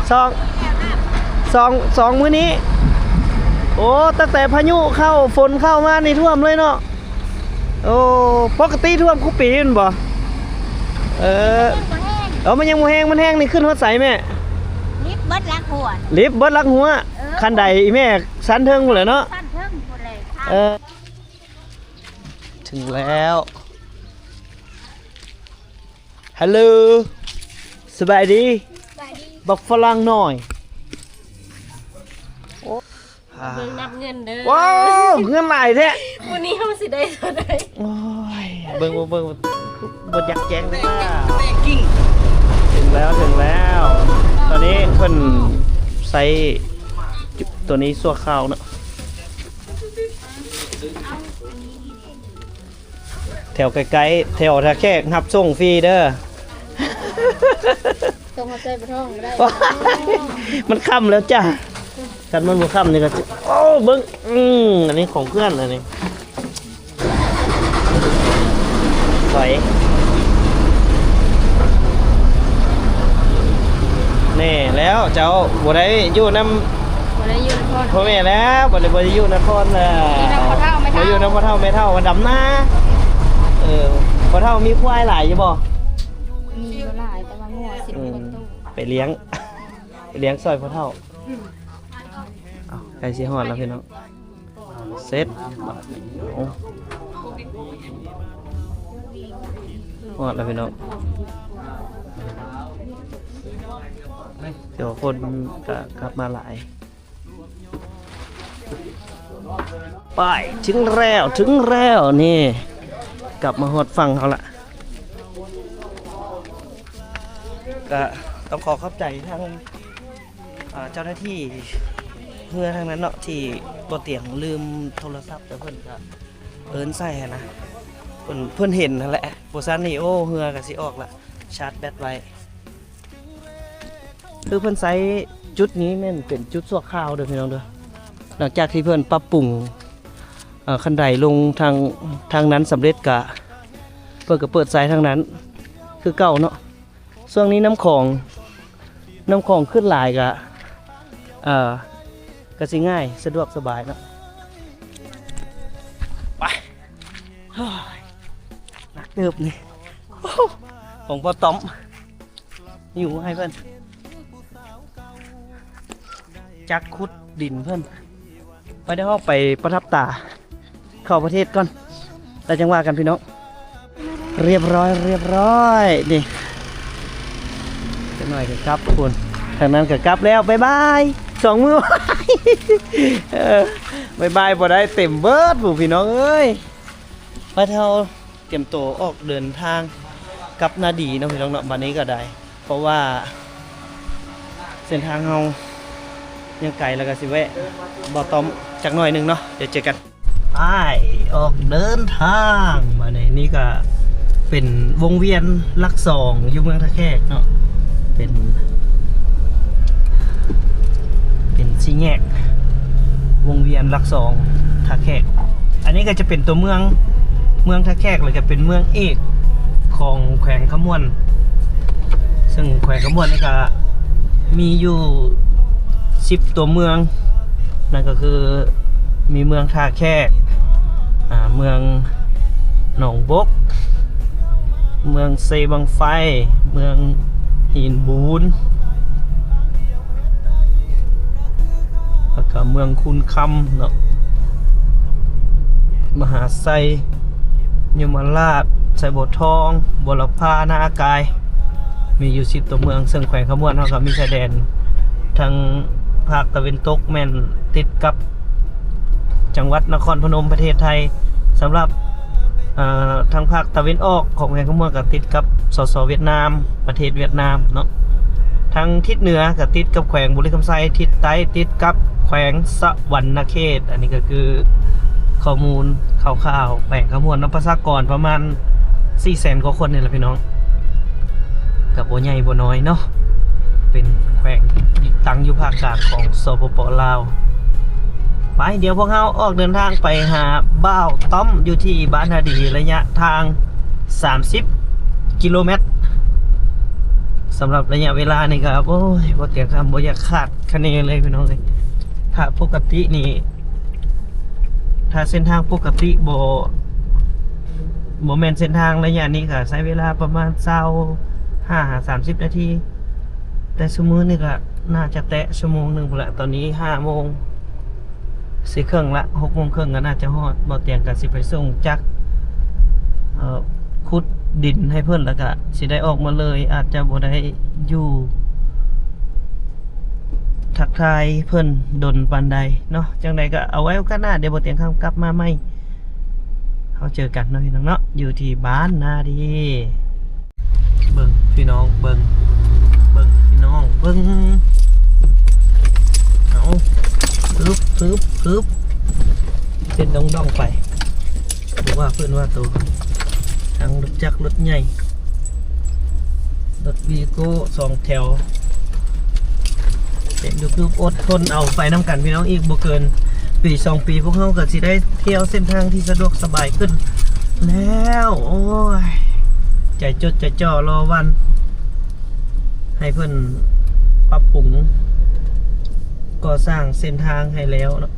ສອງ ສອງ ສອງມື້ນີ້. ໂອ້ ຕັ້ງແຕ່ພາຍຸເຂົ້າ ຝົນເຂົ້າມານີ້ຖ້ວມເລີຍເນາະ. ໂອ້ ປົກກະຕິຖ້ວມຄູ່ປີແມ່ນບໍ່? ເອີ ມັນບໍ່ແຮງ ເອີ ມັນຍັງບໍ່ແຮງ. ມັນແຮງນີ້ຂຶ້ນຮອດໃສແມ່? ລິບເບິດຫຼັກຫົວ ລິບເບິດຫຼັກຫົວ. ເອີ ຄັນໄດອີແມ່ ຊັ້ນເທິງພຸ້ນແຫຼະເນາະ ຊັ້ນເທິງພຸ້ນແຫຼະ. ເອີ ເຖິງແລ້ວ. ຮັລໂຫຼ ສະບາຍດີ ສະບາຍດີ ບັກຝຣັ່ງນ້ອຍ. ໂອ້ ເບິ່ງນັບເງິນເດີ. ວ້າວ ເງິນຫຼາຍແທ້. ມື້ນີ້ເຮົາຊິໄດ້ເທົ່າໃດ? ໂອ້ຍ ເບິ່ງ ເບິ່ງ ເບິ່ງ ບໍ່ຢາກແຈ້ງເລີຍ. ເຖິງແລ້ວ ເຖິງແລ້ວ. ຕອນນີ້ເພິ່ນໃຊ້ໂຕນີ້ຊົ່ວຄາວເນາະ. ແຖວໃກ້ໆ ແຖວທ່າແຂກ ຮັບສົ່ງຟຣີເດີ. ສົ່ງມາໃສ່ປະທ້ອງກໍໄດ້. ມັນຄ່ຳແລ້ວຈ້າ. ຄັນມັນບໍ່ຄ່ຳນີ້ກໍ ໂອ້ ເບິ່ງ ອືມ ອັນນີ້ຂອງເພື່ອນ ອັນນີ້ ສອຍ ແນ່ແລ້ວ ເຈົ້າບໍ່ໄດ້ຢູ່ນຳ ບໍ່ໄດ້ຢູ່ນະຄອນ ພໍ່ແມ່ແລ້ວ ບໍ່ໄດ້ ບໍ່ໄດ້ຢູ່ນະຄອນແລ້ວ ຢູ່ນຳພໍ່ເຖົ້າແມ່ເຖົ້າ ມາຢູ່ນຳພໍ່ເຖົ້າແມ່ເຖົ້າ ມາດຳນາ. ເອີ ພໍ່ເຖົ້າມີຄວາຍຫຼາຍຢູ່ບໍ່? ມີບໍ່ຫຼາຍ ແຕ່ວ່າງົວສິບ ອືມ ກວ່າໂຕ ໄປລ້ຽງ ໄປລ້ຽງຊ່ອຍພໍ່ເຖົ້າ. ເອົ້າ ໃກ້ຊິຮອດແລ້ວພີ່ນ້ອງ. ເສັດບາດນີ້ ໂອ້ ຮອດແລ້ວພີ່ນ້ອງ. ແຕ່ວ່າຄົນກໍກັບມາຫຼາຍ. ໄປ ເຖິງແລ້ວ ເຖິງແລ້ວ ນີ້ ກັບມາຮອດຝັ່ງເຮົາລະ. ກໍຕ້ອງຂໍຂອບໃຈທາງ ອ່າ ເຈົ້າໜ້າທີ່ເຮືອທາງນັ້ນເນາະ ທີ່ບໍ່ຕຽງລືມໂທລະສັບ ແຕ່ເພິ່ນກໍເອີ້ນໃສ່ຫັ້ນນະ ເພິ່ນ ເພິ່ນເຫັນຫັ້ນແຫຼະ. ບໍ່ຊັ້ນນີ້ ໂອ້ ເຮືອກໍຊິອອກລະ ຊາດແບັດໄວ້. ຄືເພິ່ນໃຊ້ຈຸດນີ້ແມ່ນເປັນຈຸດຊົ່ວຄາວເດີພີ່ນ້ອງເດີ. ຫຼັງຈາກທີ່ເພິ່ນປັບປຸງ ເອີ ຄັນໄດລົງທາງ ທາງນັ້ນສຳເລັດ ກະເພິ່ນກໍເປີດໃຊ້ທາງນັ້ນຄືເກົ່າເນາະ. ຊ່ວງນີ້ນ້ຳຂອງ ນ້ຳຂອງຂຶ້ນຫຼາຍກະ ເອີ ກະຊິງ່າຍ ສະດວກສະບາຍເນາະ. ໄປ ໂອ້ຍ ໜັກເຕີບນີ້ ໂອ້ ຂອງພໍ່ຕ້ອມ ຢູ່ໃຫ້ເພິ່ນ ຈັກຂຸດດິນເພິ່ນ. ໄປ ດຽວເຮົາໄປປະທັບຕາ ເຂົ້າປະເທດກ່ອນ ແລ້ວຈັ່ງວ່າກັນພີ່ນ້ອງ. ຮຽບຮ້ອຍ ຮຽບຮ້ອຍ ນີ້ ຈັກໜ້ອຍກໍກັບພຸ້ນ ທາງນັ້ນກໍກັບແລ້ວ. ບາຍບາຍ ສອງມື້ ເອີ ບາຍບາຍບໍ່ໄດ້ ເຕັມເບິດພຸ້ນ ພີ່ນ້ອງເອີຍ. ໄປ ເຮົາຕຽມໂຕອອກເດີນທາງກັບນາດີເນາະ ພີ່ນ້ອງເນາະ. ບັດນີ້ກໍໄດ້ ເພາະວ່າເສັ້ນທາງເຮົາຍັງໄກ ແລ້ວກໍຊິແວະບໍ່ຕ້ອມຈັກໜ້ອຍໜຶ່ງເນາະ. ດຽວເຈີກັນ. ໄປ ອອກເດີນທາງ ມາໃນນີ້ກໍເປັນວົງວຽນຫຼັກສອງຢູ່ເມືອງທ່າແຂກເນາະ. ເປັນ ເປັນສີ່ແຍກວົງວຽນຫຼັກສອງທ່າແຂກ. ອັນນີ້ກໍຈະເປັນຕົວເມືອງ ເມືອງທ່າແຂກ ແລ້ວກໍເປັນເມືອງເອກຂອງແຂວງຄຳມ່ວນ. ເຊິ່ງແຂວງຄຳມ່ວນນີ້ກໍມີຢູ່ສິບຕົວເມືອງ ນັ້ນກໍຄືມີເມືອງທ່າແຂກ ອາ ເມືອງໜອງບົກ ເມືອງເຊບັ້ງໄຟ ເມືອງຫີນບູນ ແລ້ວກໍເມືອງຄູນຄຳເນາະ ມະຫາໄຊ ຍົມມະລາດ ໄຊບົວທອງ ບົວລະພາ ນາອາກາຍ ມີຢູ່ສິບຕົວເມືອງ. ເຊິ່ງແຂວງຄຳມ່ວນເຮົາກໍມີຊາຍແດນທາງພາກຕາເວັນຕົກ ແມ່ນຕິດກັບຈັງຫວັດນະຄອນພະນົມ ປະເທດໄທ. ສຳລັບ ເອີ ທາງພາກຕາເວັນອອກຂອງແຂວງຄຳມ່ວນກໍຕິດກັບ ສສ ຫວຽດນາມ ປະເທດຫວຽດນາມເນາະ. ທາງທິດເໜືອກໍຕິດກັບແຂວງບໍລິຄຳໄຊ, ທິດໃຕ້ຕິດກັບແຂວງສະຫວັນນະເຂດ. ອັນນີ້ກໍຄືຂໍ້ມູນຄ່າວໆ ແຂວງຄຳມ່ວນເນາະ, ປະຊາກອນປະມານສີ່ແສນກວ່າຄົນນີ້ແຫຼະພີ່ນ້ອງ, ກໍບໍ່ໃຫຍ່ບໍ່ນ້ອຍເນາະ, ເປັນແຂວງຕັ້ງຢູ່ພາກກາງຂອງ ສປປ ລາວ. ໄປ, ດຽວພວກເຮົາອອກເດີນທາງໄປຫາບ່າວຕ້ອມຢູ່ທີ່ບ້ານນາດີ, ໄລຍະທາງສາມສິບກິໂລແມັດ. ສຳລັບໄລຍະເວລານີ້ກໍ ໂອ້ຍ ບໍ່ຕຽງຄຳບໍ່ຢາກຄາດຄະເນເລີຍພີ່ນ້ອງເອີຍ. ຖ້າປົກກະຕິນີ້ ຖ້າເສັ້ນທາງປົກກະຕິ ບໍ່ ບໍ່ແມ່ນເສັ້ນທາງໄລຍະນີ້ ກໍໃຊ້ເວລາປະມານຊາວຫ້າຫາສາມສິບນາທີ, ແຕ່ຊຸມມື້ນີ້ກໍໜ້າຈະແຕະຊົ່ວໂມງໜຶ່ງພຸ້ນລະ. ຕອນນີ້ຫ້າໂມງ ສີ່ເຄິ່ງລະ ຫົກໂມງເຄິ່ງກໍໜ້າຈະຮອດ. ບໍ່ຕຽງກໍຊິໄປສົ່ງຈັກ ເອີ ຂຸດດິນໃຫ້ເພິ່ນ ແລ້ວກໍຊິໄດ້ອອກມາເລີຍ, ອາດຈະບໍ່ໄດ້ຢູ່ທັກທາຍເພິ່ນດົນປານໃດເນາະ. ຈັ່ງໃດກໍເອົາໄວ້ໂອກາດໜ້າ ດຽວບໍ່ຕຽງຄຳກັບມາໃໝ່ ເຮົາເຈີກັນເນາະ ພີ່ນ້ອງເນາະ ຢູ່ທີ່ບ້ານນາດີ. ເບິ່ງພີ່ນ້ອງເບິ່ງ ເບິ່ງພີ່ນ້ອງເບິ່ງ ເອົາ ຮຶບ ຮຶບ ຮຶບ ເສັ້ນດອງໆໄປ. ບໍ່ວ່າເພິ່ນວ່າໂຕ ທັງລົດຈັກລົດໃຫຍ່ ລົດວີໂກ້ສອງແຖວ ເປັນຢູ່ຄືອົດທົນເອົາໄປນຳກັນພີ່ນ້ອງ. ອີກບໍ່ເກີນປີສອງປີ ພວກເຮົາກໍຊິໄດ້ທ່ຽວເສັ້ນທາງທີ່ສະດວກສະບາຍຂຶ້ນແລ້ວ. ໂອ້ຍ ໃຈຈົດໃຈຈ່ອລໍວັນ ໃຫ້ເພິ່ນປັບປຸງກໍ່ສ້າງເສັ້ນທາງໃຫ້ແລ້ວເນາະ.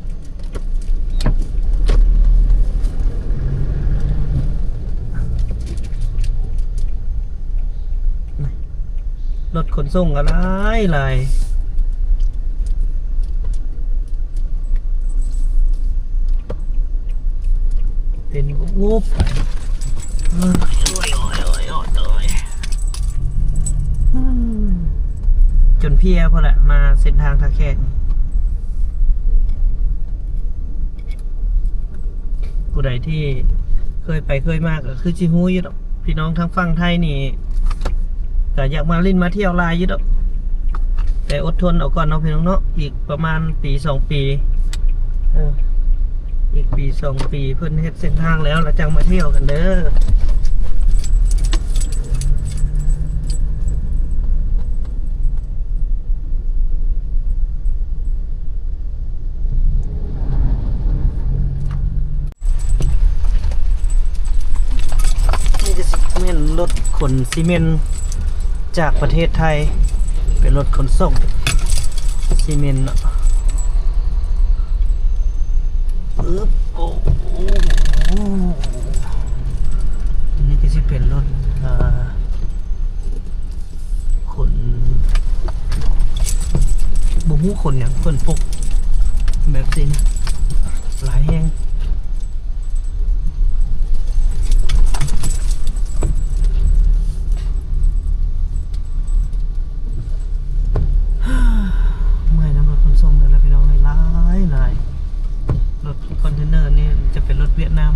ລົດຂົນສົ່ງກໍຫຼາຍໆ ເປັນງຸບໆ ໄປ. ໂອ້ຍ ໂອ້ຍ ໂອ້ຍ ໂອ້ຍ ໂອ້ຍ ອືມ ຈົນເພຍພຸ້ນແຫຼະ ມາເສັ້ນທາງທ່າແຂກ. ຜູ້ໃດທີ່ເຄີຍໄປເຄີຍມາກໍຄືຊິຮູ້ຢູ່ດອກ ພີ່ນ້ອງທາງຝັ່ງໄທນີ້ ກໍຢາກມາຫຼິ້ນມາທ່ຽວຫຼາຍຢູ່ດອກ ແຕ່ອົດທົນເອົາກ່ອນເນາະ ພີ່ນ້ອງເນາະ. ອີກປະມານປີສອງປີ ເອີ ອີກປີສອງປີ ເພິ່ນເຮັດເສັ້ນທາງແລ້ວ ແລ້ວຈັ່ງມາທ່ຽວກັນເດີ. ນີ້ກໍຊິແມ່ນລົດຂົນຊີເມັນຈາກປະເທດໄທ ເປັນລົດຂົນສົ່ງຊີເມັນເນາະ. ອຶບ ໂອ້ ນີ້ກໍຊິເປັນລົດ ເອີ ຂົນ ບໍ່ຮູ້ຂົນຫຍັງ ຂົນປົກແບບຊີ້ນະ ຫຼາຍແຮງ. ເມື່ອຍນຳລົດຂົນສົ່ງນີ້ແຫຼະພີ່ນ້ອງເອີຍ ຫຼາຍໆ. ລົດຄອນເທນເນີນີ້ຈະເປັນລົດຫວຽດນາມ.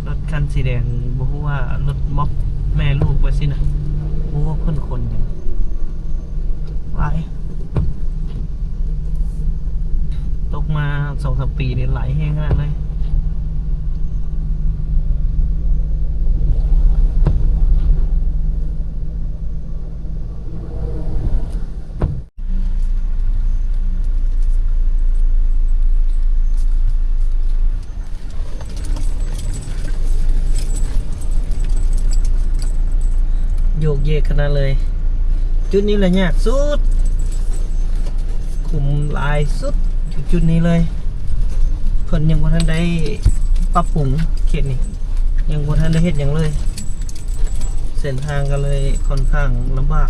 ລົດຄັນສີແດງ ບໍ່ຮູ້ວ່າລົດມັອບແມ່ລູກວ່າຊີ້ນະ ບໍ່ຮູ້ວ່າເພິ່ນຂົນຫຍັງຫຼາຍ. ຕົກມາສອງສາມປີນີ້ຫຼາຍແຮງຂະໜາດເລີຍ. ໂຍກເຍກຂະໜາດເລີຍ. ຈຸດນີ້ລະຍາກສຸດ ຂຸມຫຼາຍສຸດ ຈຸດນີ້ເລີຍ. ເພິ່ນຍັງບໍ່ທັນໄດ້ປັບປຸງເຂດນີ້ ຍັງບໍ່ທັນໄດ້ເຮັດຫຍັງເລີຍ. ເສັ້ນທາງກໍເລີຍຂ້ອນຂ້າງລຳບາກ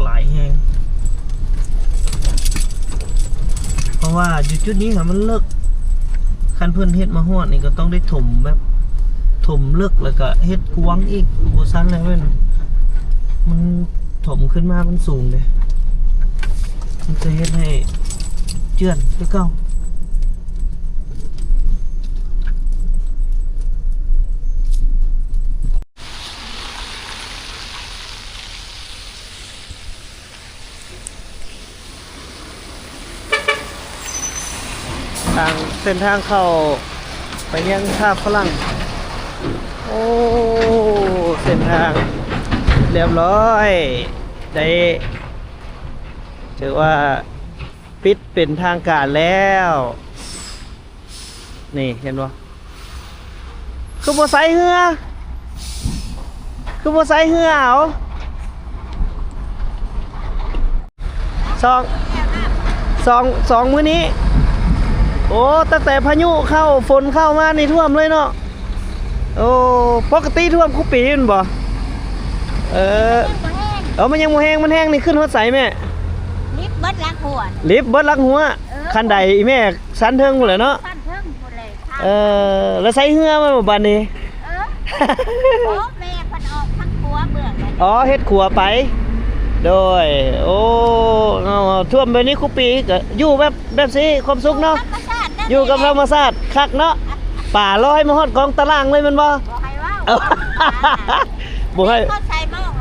ຫຼາຍແຮງ ເພາະວ່າຢູ່ຈຸດນີ້ຫະມັນເລິກ. ຄັນເພິ່ນເຮັດມາຮອດນີ້ກໍຕ້ອງໄດ້ຖົມແບບ ຖົມເລິກ ແລ້ວກໍເຮັດກວ້າງອີກ. ບໍ່ຊັ້ນແລ້ວແມ່ນ ມັນຖົມຂຶ້ນມາມັນສູງເດ້ ມັນຈະເຮັດໃຫ້ເຈື່ອນຄືເກົ່າ. ທາງ ເສັ້ນທາງເຂົ້າໄປຍັງທ່າຝຣັ່ງ. ໂອ້ ເສັ້ນທາງລຽບຮ້ອຍ ໄດ້ ຖືວ່າປິດເປັນທາງການແລ້ວ. ນີ້ເຫັນບໍ່? ຄືບໍ່ໃສ່ເຮືອ? ບໍ່ໃຊ້ເຮືອເອົາ ສອງ ສອງ ສອງມື້ນີ້. ໂອ້ ຕັ້ງແຕ່ພາຍຸເຂົ້າ ຝົນເຂົ້າມານີ້ຖ້ວມເລີຍເນາະ. ໂອ້ ປົກກະຕິຖ້ວມຄູ່ປີແມ່ນບໍ່? ເອີ ມັນຍັງບໍ່ແຮງ ເອີ ມັນຍັງບໍ່ແຮງ ມັນແຮງນີ້ຂຶ້ນຮອດໃສແມ່? ລິບເບິດຫຼັກຫົວ ລິບເບິດຫຼັກຫົວ. ເອີ ຄັນໃດອີແມ່ ຊັ້ນເທິງພຸ້ນແຫຼະເນາະ ຊັ້ນເທິງພຸ້ນແຫຼະ. ເອີ ແລ້ວໃຊ້ເຮືອມັນບໍ່ບາດນີ້? ເອີ ໂອ້ ແມ່ເພິ່ນອອກທາງຂົວເບື້ອງ. ອໍ ເຮັດຂົວໄປ ໂດຍ. ໂອ້ ເອົາ ຖ້ວມແບບນີ້ຄູ່ປີ ກໍຢູ່ແບບ ແບບຊີ້ຄວາມສຸກເນາະ ຢູ່ກັບທຳມະຊາດ ຄັກເນາະ. ປາລອຍມາຮອດກອງຕາລ່າງເລີຍແມ່ນບໍ່? ບໍ່ໃຫ້ເວົ້າ ເອີ ບໍ່ໃຫ້ ເຂົາໃສ່ໝອກ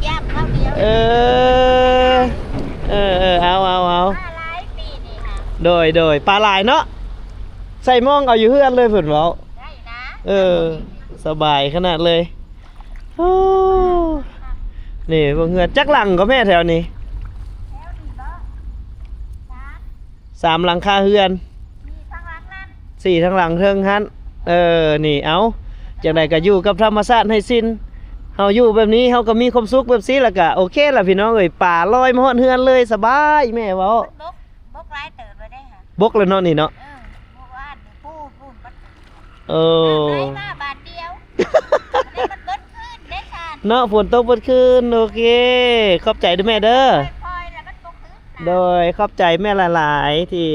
ຢ້າມເຂົາດຽວ. ເອີ ເອີ ເອີ ເອົາ ເອົາ ເອົາ ປາຫຼາຍປີນີ້ຫາ. ໂດຍ ໂດຍ ປາຫຼາຍເນາະ ໃສ່ມອງເອົາຢູ່ເຮືອນເລີຍເພິ່ນເວົ້າ. ໄດ້ນະ ເອີ ສະບາຍຂະໜາດເລີຍ. ໂອ້ ນີ້ເບິ່ງເຮືອນຈັກຫຼັງກໍແມ່ແຖວນີ້? ແຖວນີ້ບໍ່? ສາມ ສາມຫຼັງຄາເຮືອນ ສີ່ທາງຫຼັງນັ້ນ ສີ່ທາງຫຼັງເທິງຫັ້ນ. ເອີ ນີ້ ເອົາ ຈັ່ງໃດກໍຢູ່ກັບທຳມະຊາດໃຫ້ສິ້ນ. ເຮົາຢູ່ແບບນີ້ເຮົາກໍມີຄວາມສຸກແບບຊີ້ ແລ້ວກໍໂອເຄລະພີ່ນ້ອງເອີຍ. ປາລອຍມາຮອດເຮືອນເລີຍ ສະບາຍ ແມ່ເວົ້າ. ບົກ ບົກຫຼາຍເຕີບແລ້ວເດ້ຫະ ບົກແລ້ວເນາະນີ້ເນາະ. ເອີ ເມື່ອວານນີ້ປູນ ປູນບັດ ເອີ ນ້ຳໄຫຼມາບາດດຽວ ແຕ່ມັນເບິດຄືນເດ້ຊານ ເນາະ ຝົນຕົກເບິດຄືນ. ໂອເຄ ຂອບໃຈເດີ້ແມ່ເດີ້ ຄ່ອຍໆ ແລ້ວມັນຕົກຄືນ. ໂດຍ ຂອບໃຈແມ່ຫຼາຍໆ ທີ່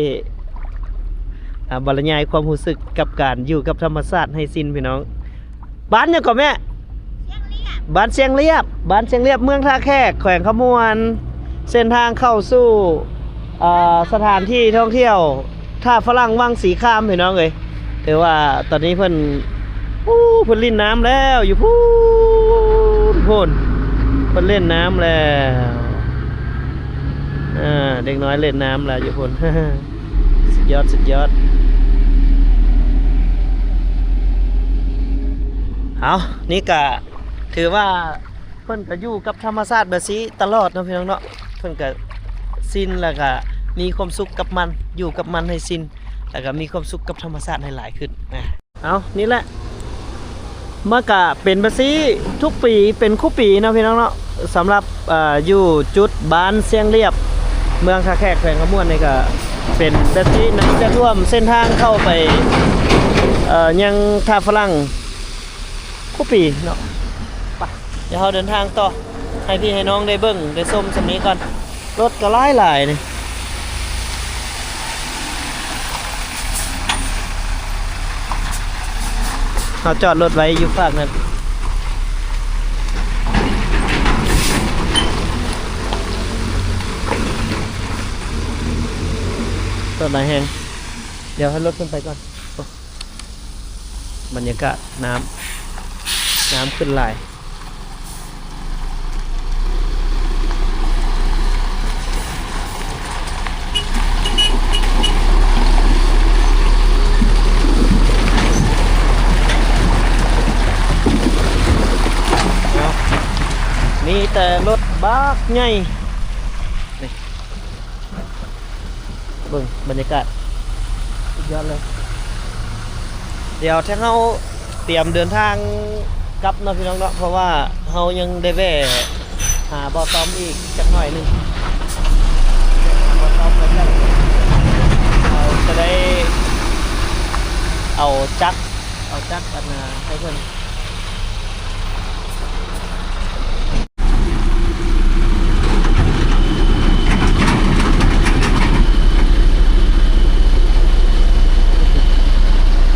ອ່າ ບັນລະຍາຍຄວາມຮູ້ສຶກກັບການຢູ່ກັບທຳມະຊາດໃຫ້ສິ້ນພີ່ນ້ອງ. ບ້ານຫຍັງເກາະແມ່? ບ້ານຊຽງລຽບ ບ້ານຊຽງລຽບ ເມືອງທ່າແຂກ ແຂວງຄຳມ່ວນ. ເສັ້ນທາງເຂົ້າສູ່ ເອີ ສະຖານທີ່ທ່ອງທ່ຽວ ທ່າຝຣັ່ງວັງສີຄາມ ພີ່ນ້ອງເອີຍ. ຖືວ່າຕອນນີ້ເພິ່ນ ໂອ້ ເພິ່ນຫຼິ້ນນ້ຳແລ້ວ ຢູ່ພຸ້ນ ພຸ້ນ ເພິ່ນຫຼິ້ນນ້ຳແລ້ວ. ອ່າ ເດັກນ້ອຍຫຼິ້ນນ້ຳແລ້ວຢູ່ພຸ້ນ. ສຸດຍອດ ສຸດຍອດ. ເອົາ ນີ້ກະຖືວ່າ ເພິ່ນກໍຢູ່ກັບທຳມະຊາດແບບຊີ້ຕະຫຼອດເນາະພີ່ນ້ອງເນາະ. ເພິ່ນກໍຊິນ ແລ້ວກໍມີຄວາມສຸກກັບມັນ ຢູ່ກັບມັນໃຫ້ຊິນ ແລ້ວກໍມີຄວາມສຸກກັບທຳມະຊາດໃຫ້ຫຼາຍຂຶ້ນນະ. ເອົາ ນີ້ແຫຼະ ມັນກໍເປັນແບບຊີ້ທຸກປີ ເປັນຄູ່ປີເນາະພີ່ນ້ອງເນາະ. ສຳລັບ ເອີ ຢູ່ຈຸດບ້ານຊຽງລຽບ ເມືອງທ່າແຂກ ແຂວງຄຳມ່ວນນີ້ ກໍເປັນແບບຊີ້ ນ້ຳຈະຖ້ວມເສັ້ນທາງເຂົ້າໄປ ເອີ ຍັງທ່າຝຣັ່ງ ຄູ່ປີເນາະ. ໄປ ດຽວເຮົາເດີນທາງຕໍ່ ໃຫ້ພີ່ໃຫ້ນ້ອງໄດ້ເບິ່ງໄດ້ຊົມສ່ຳນີ້ກ່ອນ. ລົດກໍຫຼາຍໆ ນີ້ ເຮົາຈອດລົດໄວ້ຢູ່ຟາກນັ້ນ. ລົດຫຼາຍແຮງ ດຽວໃຫ້ລົດຂຶ້ນໄປກ່ອນ. ບັນຍາກາດນ້ຳ ນ້ຳຂຶ້ນຫຼາຍ. ເນາະ ມີແຕ່ລົດບັກໃຫຍ່ ນີ້. ເບິ່ງບັນຍາກາດ ສຸດຍອດເລີຍ. ດຽວຖ້າເຮົາຕຽມເດີນທາງກັບເນາະພີ່ນ້ອງເນາະ ເພາະວ່າເຮົາຍັງໄດ້ແວ່ຫາບ່າວຕ້ອມອີກຈັກໜ້ອຍໜຶ່ງ ຫາບ່າວຕ້ອມ ແລ້ວເຮົາຈະໄດ້ເອົາຈັກ ເອົາຈັກອັນນ່າໃຫ້ເພິ່ນ.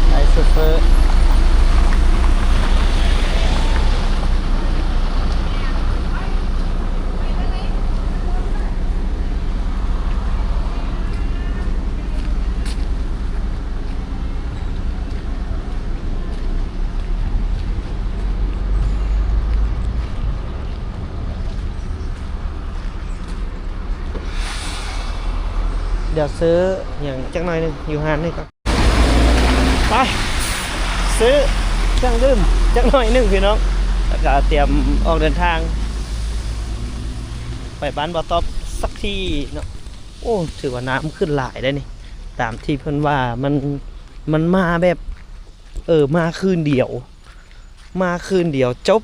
ໄປໂຊເຟີ. ດຽວຊື້ຫຍັງຈັກໜ້ອຍໜຶ່ງຢູ່ຮ້ານນີ້ກ່ອນ. ໄປ ຊື້ເຄື່ອງດື່ມຈັກໜ້ອຍໜຶ່ງພີ່ນ້ອງ ແລ້ວກໍຕຽມອອກເດີນທາງ ໄປບ້ານບ່າວຕ້ອມສັກທີເນາະ. ໂອ້ ຖືວ່ານ້ຳຂຶ້ນຫຼາຍໄດ໋ນີ້ ຕາມທີ່ເພິ່ນວ່າ ມັນ ມັນມາແບບ ເອີ ມາຄືນດຽວ ມາຄືນດຽວຈົບ.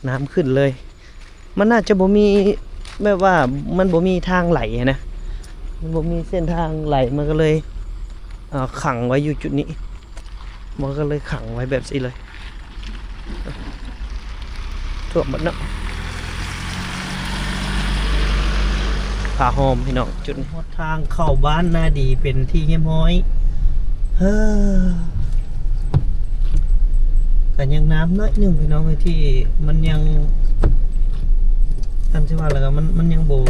ນ້ຳຂຶ້ນເລີຍ. ມັນໜ້າຈະບໍ່ມີ ແບບວ່າມັນບໍ່ມີທາງໄຫຼຫັ້ນນະ ມັນບໍ່ມີເສັ້ນທາງໄຫຼ ມັນກໍເລີຍ ເອີ ຂັງໄວ້ຢູ່ຈຸດນີ້ ມັນກໍເລີຍຂັງໄວ້ແບບຊີ້ເລີຍ. ຖ້ວມໝົດເນາະ ຜາຫອມພີ່ນ້ອງ ຈຸດນີ້. ຮອດທາງເຂົ້າບ້ານນາດີເປັນທີ່ຮຽບຮ້ອຍ. ເອີ ກໍຍັງນ້ຳໜ້ອຍໜຶ່ງພີ່ນ້ອງເອີຍ ທີ່ມັນຍັງ ອັນທີ່ວ່າແລ້ວກໍມັນ ມັນຍັງບໍ່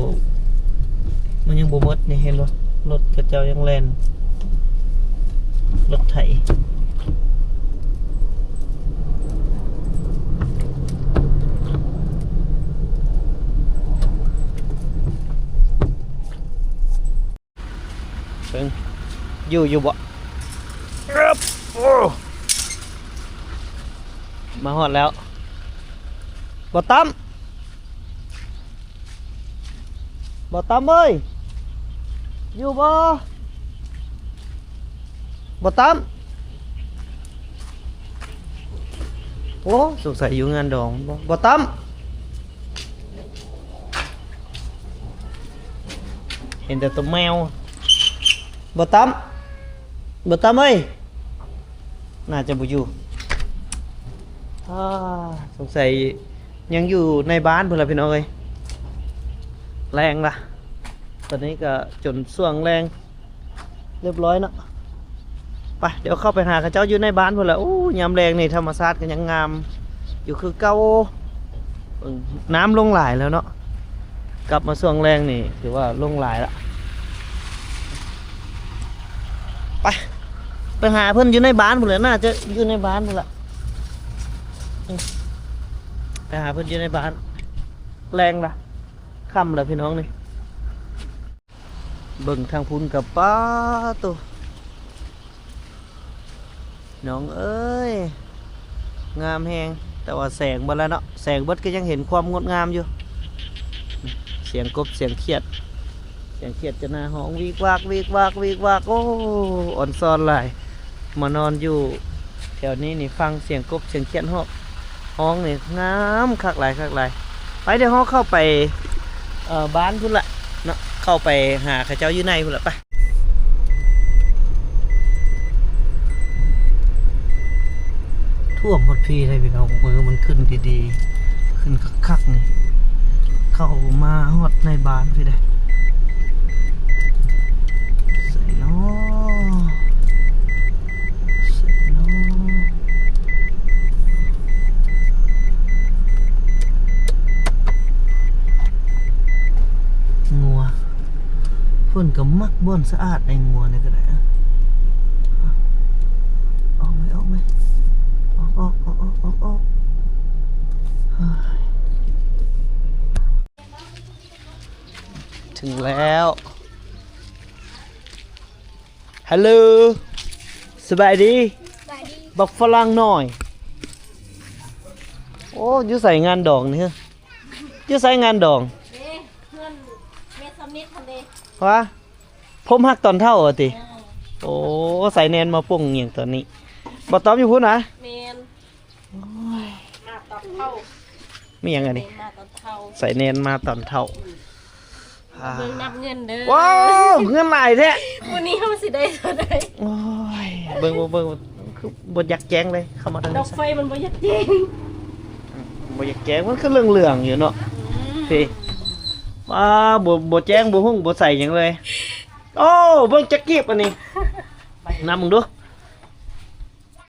ມັນຍັງບໍ່ໝົດນີ້ ເຫັນບໍ່? ລົດເຂົາເຈົ້າຍັງແລ່ນ ລົດໄຖ. ເບິ່ງ ຢູ່ ຢູ່ບໍ່? ໂອ້ ມາຮອດແລ້ວ ບໍ່ຕ້ອມ ບໍ່ຕ້ອມເອີຍ ຢູ່ບໍ່? ບໍ່ຕ້ອມ. ໂອ້ ສົງໄສຢູ່ງານດອງບໍ່? ບໍ່ຕ້ອມ ເຫັນແຕ່ໂຕແມວ. ບໍ່ຕ້ອມ ບໍ່ຕ້ອມເອີຍ ໜ້າຈະບໍ່ຢູ່. ອາ ສົງໄສຍັງຢູ່ໃນບ້ານພຸ້ນລະພີ່ນ້ອງເອີຍ. ແລງລະ ຕອນນີ້ກໍຈົນຊ່ວງແລງ ຮຽບຮ້ອຍເນາະ. ໄປ ດຽວເຂົ້າໄປຫາເຂົາເຈົ້າຢູ່ໃນບ້ານພຸ້ນລະ. ໂອ້ ຍາມແລງນີ້ທຳມະຊາດກໍຍັງງາມຢູ່ຄືເກົ່າ. ເບິ່ງ ນ້ຳລົງຫຼາຍແລ້ວເນາະ ກັບມາຊ່ວງແລງນີ້ຖືວ່າລົງຫຼາຍລະ. ໄປ ໄປຫາເພິ່ນຢູ່ໃນບ້ານພຸ້ນແຫຼະ ໜ້າຈະຢູ່ໃນບ້ານພຸ້ນລະ. ໄປຫາເພິ່ນຢູ່ໃນບ້ານ. ແລງລະ ຄ່ຳລະພີ່ນ້ອງນີ້. ເບິ່ງທາງພຸ້ນກໍ ປາໂຕ ນ້ອງເອີຍ ງາມແຮງ ແຕ່ວ່າແສງເບິດແລ້ວເນາະ ແສງເບິດກໍຍັງເຫັນຄວາມງົດງາມຢູ່. ສຽງກົບ ສຽງຂຽດ ສຽງຂຽດຈະໜ້າຮ້ອງ ວິກວັກ ວິກວັກ ວິກວັກ. ໂອ້ ອອນຊອນຫຼາຍ ມານອນຢູ່ແຖວນີ້ນີ້ ຟັງສຽງກົບ ສຽງຂຽດຮ້ອງ ຮ້ອງນີ້ງາມຄັກຫຼາຍ ຄັກຫຼາຍ. ໄປ ດຽວເຮົາເຂົ້າໄປ ເອີ ບ້ານພຸ້ນລະເນາະ ເຂົ້າໄປຫາເຂົາເຈົ້າຢູ່ໃນພຸ້ນລະ ໄປ. ຖ້ວມຮອດພີ້ເລີຍພີ່ນ້ອງ ເອີ ມັນຂຶ້ນດີໆ ຂຶ້ນຄັກໆ ນີ້ ເຂົ້າມາຮອດໃນບ້ານພີ້ເດ້. ໃສເນາະ ໃສເນາະ ງົວ. ເພິ່ນກໍມັກບ່ອນສະອາດໃດ໋ ງົວນີ້ກໍໄດ້. ອອກໄໝ ອອກໄໝ ອອກ ອອກ ອອກ ອອກ ອອກ. ເຮີ້ຍ ເຖິງແລ້ວ. ຮັລໂຫຼ ສະບາຍດີ ສະບາຍດີ ບັກຝຣັ່ງນ້ອຍ. ໂອ້ ຢູ່ໃສງານດອງນີ້? ຢູ່ໃສງານດອງ? ເດ້ ເຮືອນແມ່ສະມິດຫັ້ນເດ້. ຫວາ ພົມຮັກຕອນເຖົ້າວ່າຕິ? ເອີ ໂອ້ ສາຍແນນມາປົງຫຍັງຕອນນີ້? ບໍ່ຕອບຢູ່ພຸ້ນຫວາ? ແມ່ນ. ໂອ້ຍ ມາຕອນເຖົ້າ. ມີຫຍັງອັນນີ້? ມາຕອນເຖົ້າ ສາຍແນນມາຕອນເຖົ້າ. ອືມ ອ່າ ເບິ່ງນັບເງິນເດີ. ວ້າວ ເງິນຫຼາຍແທ້. ມື້ນີ້ເຮົາຊິໄດ້ເທົ່າໃດ? ໂອ້ຍ ເບິ່ງ ເບິ່ງ ເບິ່ງ ຄືບໍ່ຢາກແຈ້ງເລີຍ ເຂົ້າມາທາງນີ້. ດອກໄຟມັນບໍ່ຢາກແຈ້ງ ອືມ ບໍ່ຢາກແຈ້ງ ມັນຄືເຫຼືອງໆຢູ່ເນາະ. ອືມ ພີ້ ວ້າວ ບໍ່ ບໍ່ແຈ້ງ ບໍ່ຮຸ່ງ ບໍ່ໃສຫຍັງເລີຍ. ໂອ້ ເບິ່ງຈັກກີບອັນນີ້ ໄປ ນັບເບິ່ງດູ.